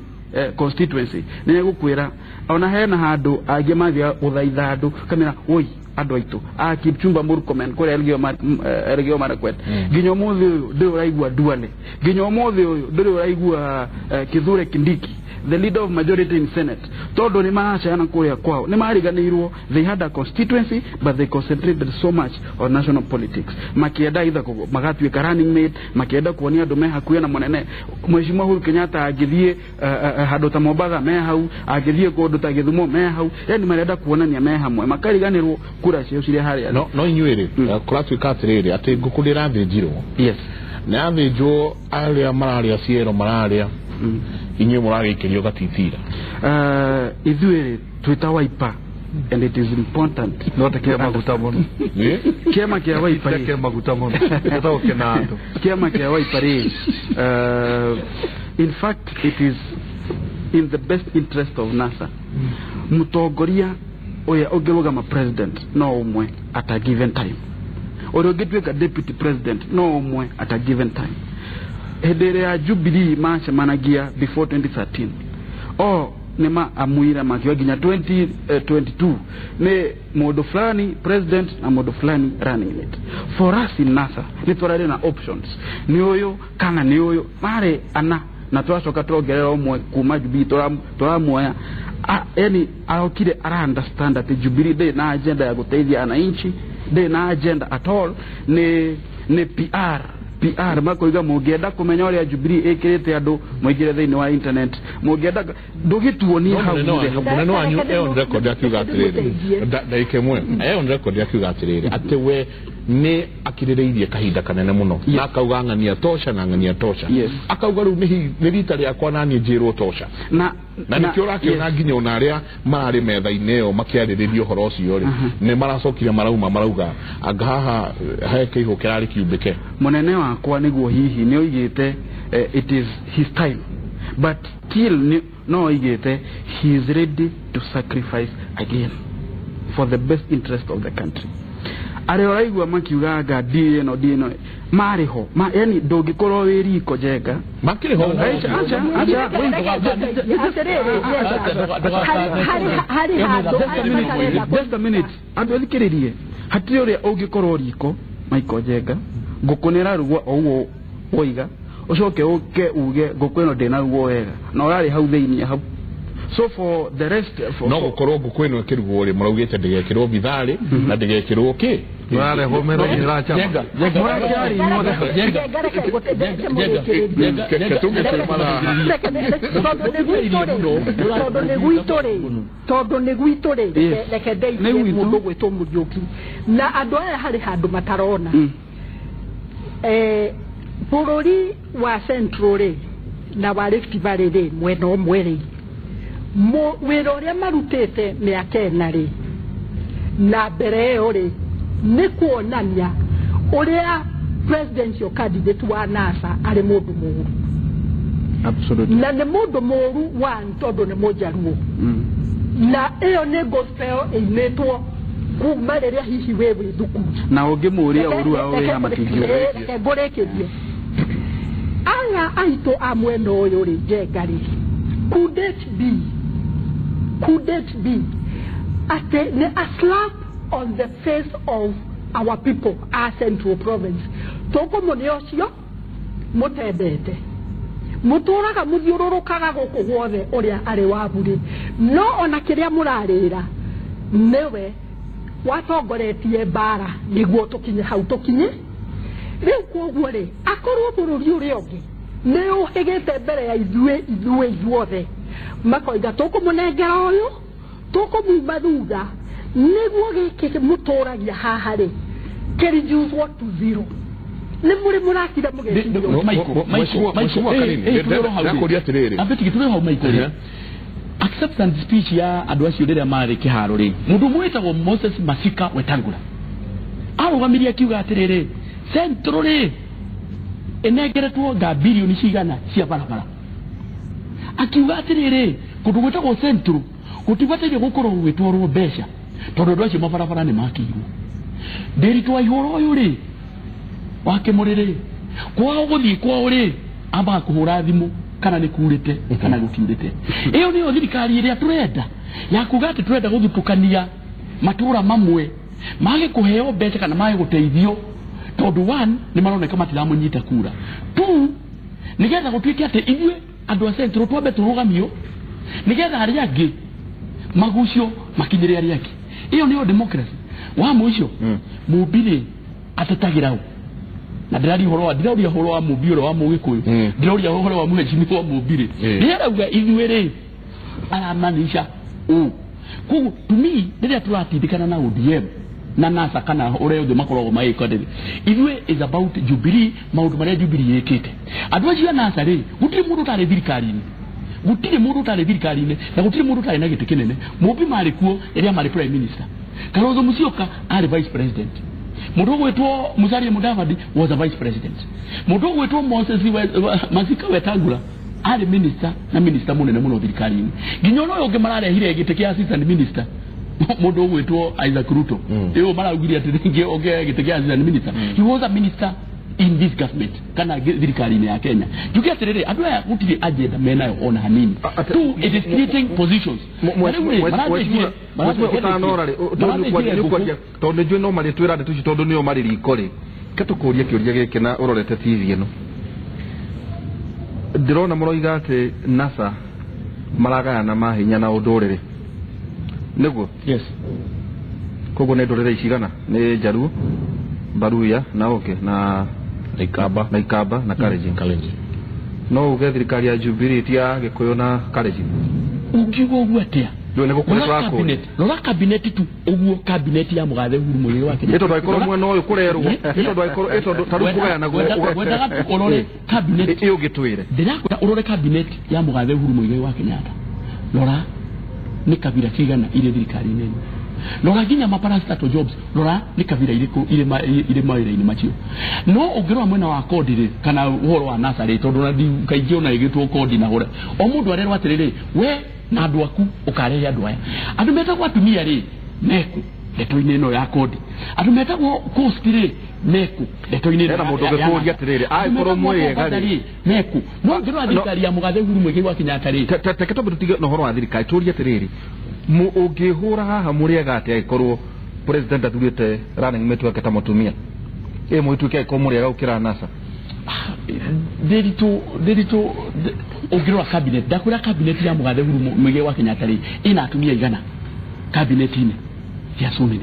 constituency, nĩ egũkwĩra ona hena handũ angĩ mathiaga gũthaitha andũ kamera, woi andũ aitũ a Kipchumba Murkomen kũrĩa Elgeyo Marakwet, nginya ũmũthĩ ũyũ ndũrĩ ũraigua Duale, nginya ũmũthĩ ũyũ ndũrĩ ũraigua Kithure Kindiki, the leader of majority in Senate, tondũ nĩ maracayana kũrĩa kwao, nĩ mariganĩirwo they had a constituency, but they concentrated so much on national politics, makĩenda either magatuĩka running mate, makĩenda kuonia andũ me hakuhĩ na mũnene Mheshimiwa Uhuru Kenyatta. Angĩthiĩ handũ ta Mombatha me hau, angĩthiĩ kũndũ ta Gĩthumo me hau, yani marenda kuonania me hamwe, makariganĩrwo kura ciao cirĩ harĩa. No inyuĩ rĩ, kũratuĩka atĩrĩrĩ, atĩ ngũkũ ndĩrathĩnjirwo nĩ athĩnjwo, arĩa mararĩa ciero mararĩa, inyuĩ mũragĩikĩrio gatitira. Ithuĩ rĩ, twĩta Wiper, and it is important No te kĩa maguta mũno. Ĩ? Kĩama kĩa Wiper rĩ, Kĩa maguta mũno gĩtagwo kĩnandũ. Kĩama kĩa Wiper rĩ, in fact it is in the best interest of NASA mũtongoria ũrĩa ũngĩrũgama president no ũmwe at a given time, ũrĩa ũngĩtuĩka deputy president no ũmwe at a given time. Hĩndĩ ĩrĩa ya Jubilee macemanagia before 2013, o nĩ maamuire makiuga nginya 2022 nĩ mũndũ fulani president na mũndũ fulani running mate. For us in NASA nĩ twararĩ na options, nĩ ũyũ kana nĩ ũyũ, marĩ ana. na tũracoka tũrongerera ũmwe kuma Jubilee tũramuoya. Yani arokire ara understand atĩ Jubilee ndĩrĩ na agenda ya gũteithia ananchi, ndĩrĩ na agenda at all, nĩ PR makoiga mũngĩenda kũmenya ũrĩa Jubilee ĩkĩrĩte andũ mũingĩre thĩinĩ wa internet, mũngĩenda ndũgĩtuonie hau. Mũnene wanyu e on record akiuga atĩrĩrĩ, ndagĩka ĩmwe, e on record akiuga atĩrĩrĩ atĩ we nĩ akirĩrĩirie kahinda kanene mũno na akauga ng'ania tosha na ng'ania tosha, akauga rĩu nĩ rita rĩakwa naniĩ njĩrwo tosha. Na nĩkĩo ũrakĩona nginya ona arĩa mararĩ metha-inĩ ĩyo makĩarĩrĩria ũhoro ũcio rĩ, nĩ maracokire marauma marauga anga haha he kĩihũ kĩrarĩ kiumbĩke. Mũnene wakwa nĩguo hihi nĩ oigĩte it is his time, but still no oigĩte he is ready to sacrifice again for the best interest of the country. Arĩa ũraigua makiuga anga ndiĩ ĩno marĩ ho, yani ndũngĩkorwo wĩ riko Njenga makĩrĩ ho. Just a minute, andũ athikĩrĩrie, hatirĩ ũrĩa ũngĩkorwo riko Michael Njenga, ngũkũ nĩ ĩrarugwo o ũguo woiga, ũcoke ũke uge ngũkũ ĩno ndĩnarugwo wega na ũrarĩ hau thĩinĩ hau. So for the rest no gũkorwo ngũkũ ĩno ĩkĩrugwo rĩ, mũraugĩte ndĩgekĩrwo bitharĩ na ndĩgekĩrwo kĩ. Tondũ nĩ gwitũ rĩ, reke ndeithie mũndũ gwĩtwo Mũriũki na andũ aya harĩ handũ matarona. Bũrũri wa Central rĩ na wa Rift Valley rĩ, mwena ũmwe rĩ, wĩra ũrĩa marutĩte mĩaka ĩna rĩ na mbere ĩyo rĩ, nĩ kuonania ũrĩa presidential candidate wa NASA arĩ mũndũ mũũru. Absolutely. Na nĩ mũndũ mũũru one tondũ nĩ mũnjaruo. Na ĩyo nĩ gospel ĩinĩtwo kuma rĩrĩa hihi wĩ thukuru. Na ũngĩmũũria ũru wao wĩ ha matingiuga. Reke ngũrĩkĩrie. Aya aitũ a mwena ũyũ rĩ, Njenga rĩ, could it be atĩ nĩ a slap on the face of our people, our Central Province? Tũkũmũnĩ ũcio mũtendete, mũtũraga mũthiũrũrũkaga gũkũ guothe ũrĩa arĩ wabu rĩ, no ona kĩrĩa mũrarĩra nĩwe watongoretie mbara nĩguo tũkinye hau tũkinye rĩu. Koguo rĩ, akorwo bũrũri ũrĩa ũngĩ nĩ ũhĩgĩte mbere ya ithuĩ ithuothe, makoiga tũkũmũnengera ũyũ, tũkũmuma thutha nĩguo gĩkĩ mũtũragia haha rĩ kĩreduce to zero. Nĩ mũrĩ mũrakira mũgeciria. Ndakũria atĩrĩrĩ, ambĩtigi tũrĩ hau Michael, acceptance speech ya andũ acio rĩrĩa marĩ kĩharo rĩ, mũndũ ũmwe wĩtagwo Moses Masika Wetangula arũgamirie akiuga atĩrĩrĩ, Central rĩ ĩnengeretwo nga bilioni cigana cia barabara. Akiuga atĩrĩrĩ, kũndũ gwĩtagwo Central gũtibataire gũkorwo gũgĩtwarwo mbeca tondũ andũ acio mabarabara nĩ makĩirwo. Ndĩritũ wa ihũra ũyũ rĩ wa Kĩmũrĩ rĩ, kwao gũthiĩ kwao rĩ, ambaga kũhũra thimũ kana nĩ kurĩte kana gũtiurĩte. Ĩyo nĩyo thirikari ĩrĩa tũrenda ya kuga atĩ tũrenda gũthutũkania matũra mamwe mage kũheo mbeca kana mage gũteithio tondũ one nĩ maroneka matiramũnyita kura, two nĩgetha gũtuĩke atĩ ithuĩ andũ a Central twambe tũrũgamio nĩgetha arĩa angĩ magucio makinyĩre arĩa angĩ. Ĩyo nĩyo democracy. Wa mũico Mũmbi atetagĩra ũ? Na ndĩraria ũhoro wa ndĩraria ũhoro wa Mũmbi ũrĩa wa Mũgĩkũyũ, ndĩraria ũhoro wa mũhecimiwa Mũmbi rĩ, nĩarauga ithuĩ rĩ aramanisha ũ. Koguo to me rĩrĩa tũratindĩkana na ODM na NASA kana ũrĩa othe makoragwo magĩka rĩ, ithuĩ is about Jubilee, maũndũ marĩa Jubilee ĩkĩte. Andũ acio a NASA rĩ, gũtirĩ mũndũ ũtarĩ thirikari-inĩ, gũtirĩ mũndũ ũtarĩ thirikari-inĩ na gũtirĩ mũndũ ũtarĩ na gĩtĩ kĩnene. Mũmbi marĩ kuo rĩrĩa marĩ prime minister, Kalonzo Musyoka arĩ vice president, mũndũ ũgwĩtwo Musalia Mudavadi was a vice president, mũndũ ũgwĩtwo Moses Masika Wetangula arĩ minister na minister mũnene mũno thirikari-inĩ. Nginya ona ũyũ ũngĩ mararehire gĩtĩ kĩa assistant minister, mũndũ ũgwĩtwo Isaac Ruto, ĩyo maraugire atĩ rĩngĩ oke gĩtĩ kĩa assistant minister. He was a minister in this government kana thirikari-inĩ ya Kenya. Njuge atĩrĩrĩ, andũ aya gũtirĩ agenda menayo ona hanini. Two, it is creating positions. Ũtanora rĩ, tondũ nĩnjũĩ no marĩtwĩra ndeto ici tondũ nĩo marĩ riko rĩ, ke tũkũrie kĩũria gĩkĩ na ũrorete TV ĩno. Ndĩrona mũroiga atĩ NASA maragayana mahinya na ũndũrĩrĩ. Nĩguo? Yes. Koguo nĩ ndũrĩrĩ icigana? Nĩ Jaluo, Baruya na ũngĩ na Ikamba. Na Ikamba na Kalenjin. Kalenjin. No uge thirikari ya Jubilee ti ya Gĩkũyũ na Kalenjin. Ungiuga ũguo atĩa? Ndio nĩ gũkũrĩ tũrakũria. Rora cabinet tu ũguo cabinet ya mũgathe Uhuru Muigai wa Kenyatta. Nĩ tondũ angĩkorwo mwena ũyũ kũrerwo, nĩ tondũ angĩkorwo ĩ tondũ ta rĩu kũgayana wendaga tu ũrore cabinet ĩ ũngĩtwĩre. Ndĩrakwĩra ũrore cabinet ya mũgathe Uhuru Muigai wa Kenyatta. Rora nĩ kabira cigana irĩ thirikari-inĩ ĩno. Rora nginya maparastatal jobs, rora nĩ kabira irĩkũ irĩ mawĩra-inĩ macio. No ũngĩrora mwena wa kodi rĩ kana ũhoro wa NASA rĩ, tondũ kaingĩ ona ĩgĩtwo kodi na hũra o mũndũ arerwo atĩrĩrĩ, we na andũ aku ũkarehe andũ aya. Andũ metagwo atumia rĩ meku ndeto-inĩ ĩno ya kodi, andũ metagwo coast rĩ meku ndeto-inĩ ĩno. Hena mũndũ ũngĩkũria atĩrĩrĩ, angĩkorwo mwĩega rĩ meku. No ũngĩrora thirikari ya mũgathe Uhuru Muigai wa Kenyatta rĩ, reke twambe tũtige na ũhoro wa thirikari, tũrie atĩrĩrĩ, ũngĩhũra haha mũrĩega atĩa angĩkorwo president athurĩte running mate wake ta mũtumia? Ĩ mũituĩke angĩkorwo mũrĩega gũkĩra NASA. Ndĩritũ ũngĩrora cabinet, ndakwĩra cabinet ya mũgathe Uhuru Muigai wa Kenyatta rĩ ĩna atumia igana cabinet-inĩ ya so many.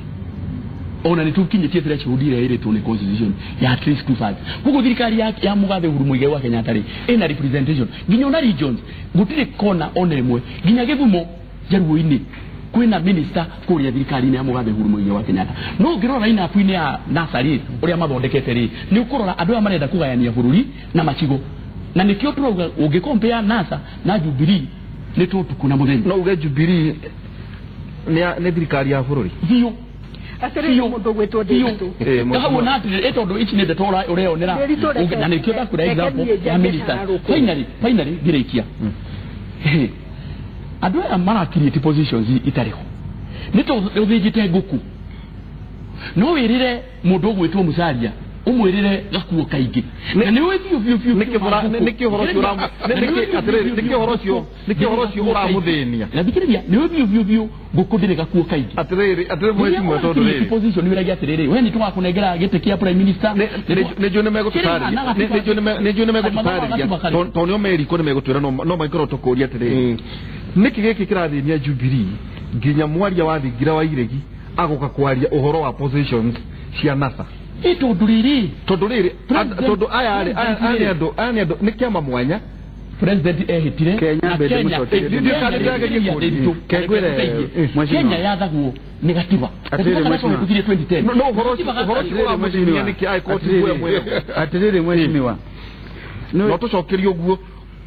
Ona nĩ tũkinyĩtie threshold ĩrĩa ĩrĩtwo nĩ constitution ya at least 2/3. Koguo thirikari ya mũgathe Uhuru Muigai wa Kenyatta rĩ ĩna representation nginya ona regions, gũtirĩ kona ona ĩmwe nginya Gĩthumo Jaluo-inĩ kwĩna minister kũrĩa thirikari-inĩ ya mũgathe Uhuru Muigai wa Kenyatta. No ũngĩrora line-up-inĩ ya NASA rĩ ũrĩa mathondekete rĩ, nĩ ũkũrora andũ aya marenda kũgayania bũrũri na macigo, na nĩkĩo tũrauga ũngĩcompare NASA na Jubilee nĩ tũtukũ na mũthenya. No uge Jubilee nĩ thirikari ya bũrũri biũ. Atĩrĩrĩ, mũndũ ũgwĩtwo Ndĩritũ kahau na atĩrĩrĩ, tondũ ici nĩ ndeto ũreyonera, na nĩkĩo ndakwĩra example ya minister. Finally ngĩrĩkia, andũ aya mara create positions itarĩ ho. Nĩ tondũ ũthĩnjĩte ngũkũ, no wĩrĩre mũndũ ũgwĩtwo Musalia ũmwĩrĩre gakuo kaingĩ, na nĩ ũĩ biũ biũ biũ nĩkĩ ũhoro ũcio ũramũthĩnia. Na thikĩrĩria, nĩ ũĩ biũ biũ biũ ngũkũ ndĩrĩ gakuo kaingĩ. Atĩrĩrĩ, atĩrĩrĩ mheshimiwa, tondũ rĩrĩ position wĩragia atĩrĩrĩ, we nĩ tũgakũnengera gĩtĩ kĩa prime minister. Nĩ njũĩ nĩ megũtũtarĩria, tondũ nĩo meriko nĩ megũtwĩra, no mangĩkorwo tũkũria atĩrĩrĩ, nĩkĩ gĩkĩ kĩrathĩnia Jubilee nginya mwaria wa thingira wa iregi agoka kwaria ũhoro wa positions cia NASA? Tondũ rĩrĩ, tondũ aya nĩ andũ nĩ kĩama mwanya. President ehĩtire Kenya yathagwo nĩ gatiba. No ũhoro ũcio ũramũthĩnia nĩkĩ angĩkorwo ti guoya mwene? Atĩrĩrĩ mheshimiwa, no tũcokerie ũguo,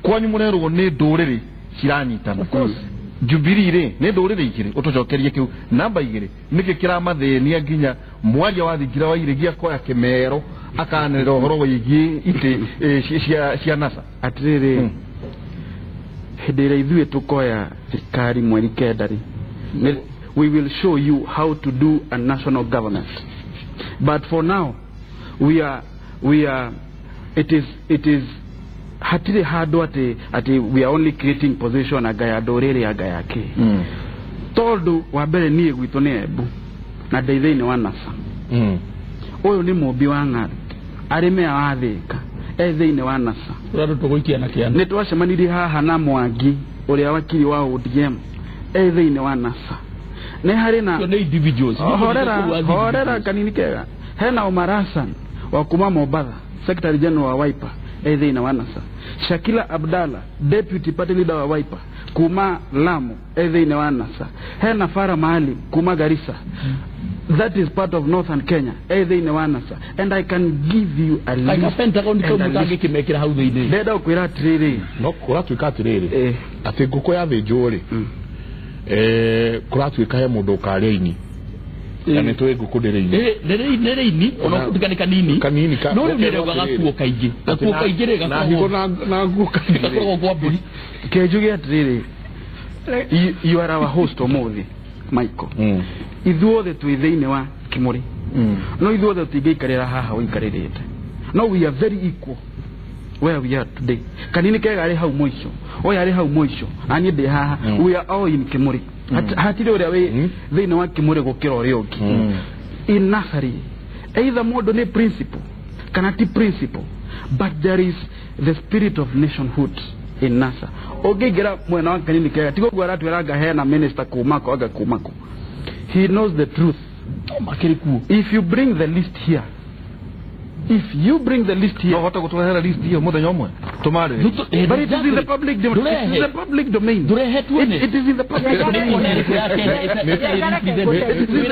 kwanyu mũrerwo nĩ ndũrĩrĩ ciranyitana. Jubilee rĩ nĩ ndũrĩrĩ igĩrĩ, ũtũcokerie kĩu. Namba igĩrĩ, nĩkĩ kĩramathĩnia nginya mwaria wa thingira wa iregi akoya kĩmero akanĩrĩra ũhoro wĩgiĩ itĩ cia NASA? Atĩrĩrĩ, hĩndĩ ĩrĩa ithuĩ tũkoya thirikari mweri 9 rĩ, we will show you how to do a national government. But for now we are it is hatirĩ handũ atĩ we are only creating position anga ya ndũrĩrĩ anga ya kĩ. Tondũ wa mbere niĩ gwitũ nĩ Embu na ndĩ thĩinĩ wa NASA. Ũyũ nĩ mũmbi wa ng'aru arĩ meya wa Thĩka e thĩinĩ wa NASA. Nĩ twacemanirie haha na Mwangi ũrĩa wakiri wa ODM e thĩinĩ wa NASA. Nĩ harĩ na horera kanini kega, hena Omar Hassan wa kuma Mombatha, Secretary General wa Wiper e thĩinĩ wa NASA. Shakila Abdalla, Deputy Party Leader wa Wiper kuma Lamu e thĩinĩ wa NASA. Hena Farah Maalim kuma Garissa, that is part of northern Kenya e thĩinĩ wa NASA. And I can give you a list. Pentagon kĩmekĩra hau thĩinĩ. Ndenda gũkwĩra atĩrĩrĩ, no kũratuĩka atĩrĩrĩ atĩ ngũkũ yathĩnjwo rĩ, kũratuĩka he mũndũ ũkarĩa ini. Na nĩ tũĩ ngũkũ ndĩrĩ ini. Ndĩrĩ ini, ona kũtuĩka nĩ kanini. Kanini ka. No rĩu nĩrauga gakuo kaingĩ. Gakuo kaingĩ rĩ na higo na nguo kaingĩ. Gakoragwo kwa mbũri. Kĩnjuge atĩrĩrĩ, you are our host ũmũthĩ Michael. Ithuothe twĩ thĩinĩ wa Kĩmũrĩ. No ithuothe tũtingĩikarĩra haha ũikarĩrĩte. No we are very equal where we are today. Kanini kega arĩ hau mũico, ũyũ arĩ hau mũico, na niĩ ndĩ haha. We are all in Kĩmũrĩ. Hatirĩ ũrĩa wĩ thĩinĩ wa Kĩmũrĩ gũkĩra ũrĩa ũngĩ. In nursery, either mũndũ nĩ principal kana ti principal, But there is the spirit of nationhood in NASA. Ũngĩingĩra mwena wa Kanini Kega, tigo guo aratwĩra hena minister kumako aga kumako. He knows the truth. If you bring the list here, if you bring the list here, no hota gutwehera list iyo muthenya umwe tumare. But it is in the public domain. It is in the public domain. It is in the public domain. It is in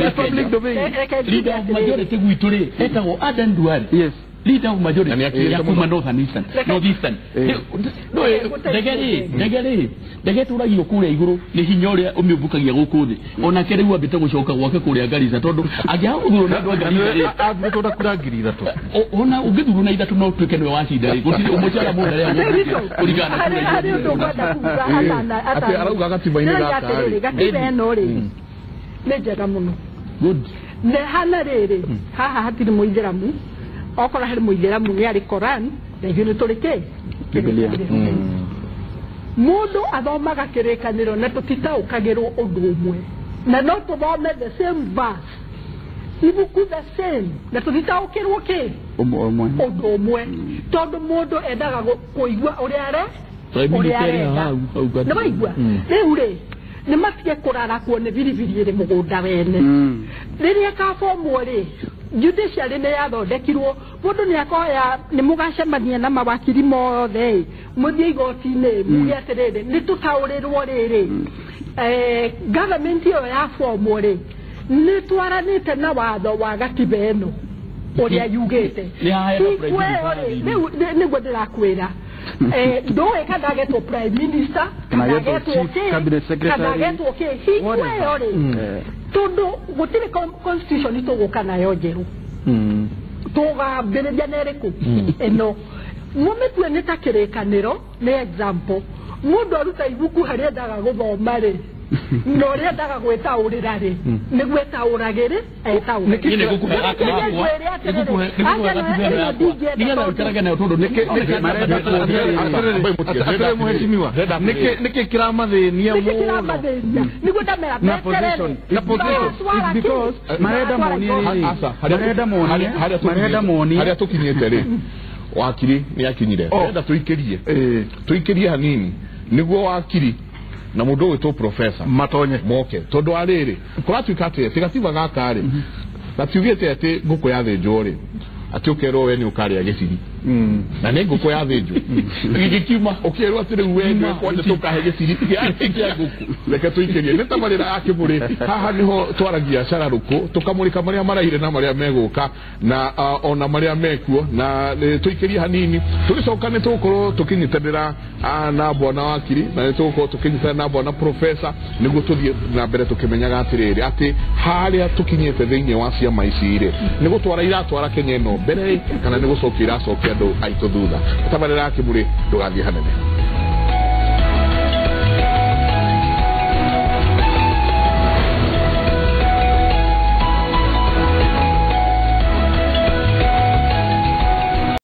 the public domain. Leader of majority gwitu ri etagwo Aden Duale. Yes. Leader of majority ya kuma Northern Eastern. Northeastern. No, ndege ndege turagio kuria iguru ni hinya uria umiumbukagia guku thi onake riu ambite gucoka gwake kuria Garissa tondu angiaga na andu a Garissa ri athurwo na kura 3,000 ona ungithurwo na 3 no tuike niwe wacinda ri gutiri umucara mundu aria kuringana na kura hari undu ngwenda kuga atana ati arauga gatiba-inĩ gaka ri gatiba ĩno ri nĩ njega mũno. Good. Nĩ hana rĩrĩ haha hatirĩ mũithĩramu okorwo harĩ mũithĩramu nĩ arĩ Koran na ithuĩ nĩ tũrĩ kĩ Biblia. Mundu athomaga kĩrĩkanĩro na tũtitaũkagĩrwo ũndũ ũmwe na no tũthome the same verse ibuku the same na tũtitaũkĩrwo kĩ ũndũ ũmwe tondũ mũndũ endaga kũigua ũrĩa arenda nĩ waigua rĩu rĩ nĩ matige kũrarakwo nĩ biribiri ĩrĩ mũgũnda wene rĩrĩa ĩkabomwo rĩ judiciary nĩ yathondekirwo mũndũ nĩ akoya nĩ mũgacemania na mawakiri mothe mũthiĩ igoti-inĩ muge atĩrĩrĩ nĩ tũtaũrĩrwo rĩrĩ government ĩyo yabomwo rĩ nĩ twaranĩte na watho wa gatiba ĩno ũrĩa yugĩte rĩu nĩguo ndĩrakwĩra ndũĩ kana agetwo prime minister kana agetwo kĩ kana agetwo kĩ hingo ĩyo rĩ tondu gutire constitution ituguka nayo njeru tugambiriria na iriku ino mumitue ni ta kirikaniro ni example mundu aruta ibuku haria endaga guthoma ri na uria endaga gwitaurira ri niguo etauragire etauragire mheshimiwa niki kiramathĩnia mũno niguo ndamera na position because marenda monie marenda monie haria tukinyite ri wakiri ni akinyire enda tuikirie tuikirie hanini niguo wakiri na mundu witwo professor matonye moke tondu ariri kuratuika ati tigatiba gaka ri gatiugite ati nguku yathinjwo ri ati ukerwo we ni ukaria giciri na ni nguku yathinjwo gikiuma ukerwo ati riu we ni kwanja tukahe giciri kia nguku reke tuikirie ni tabarira ya Kimuri haha niho twaragia cararuku tukamurika maria maraire na maria meguka na ona maria mekuo na tuikirie hanini tugicoka ni tugukorwo tukinyitanira na bwana wakiri na ni tugukorwo tukinyitanira na bwana professor niguo tuthie na mbere tukimenyaga atiriri ati haria tukinyite thiini wa ciama ici ri ni gutwara iratwara Kenya ino mbere kana ni gucokia iracokia andu aitu thutha tabarira ya Kimuri ndugathie hanene.